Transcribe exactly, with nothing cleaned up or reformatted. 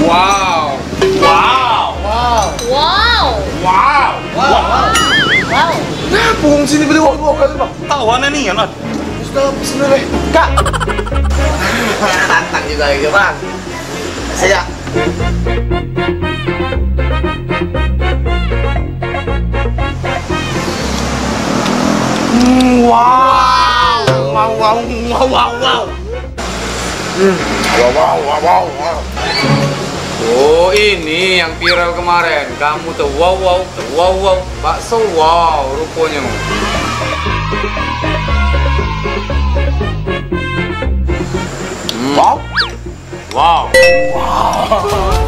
Wow. Wow. Wow. Wow. Wow. Wow. Wow. Ngapo wong sini beli wok-wokan, Bang? Tau ane ni, Nat. Stop, sini deh. Kak. Tantang juga gitu, Bang. Saya. Hmm, wow. Wow, wow, wow, wow, wow. Hmm. Wow, wow, wow, wow, wow. Oh, ini yang viral kemarin. Kamu tuh wow, wow, tuh wow, wow. Bakso wow, ruponyo. Hmm. Wow. Wow. Wow.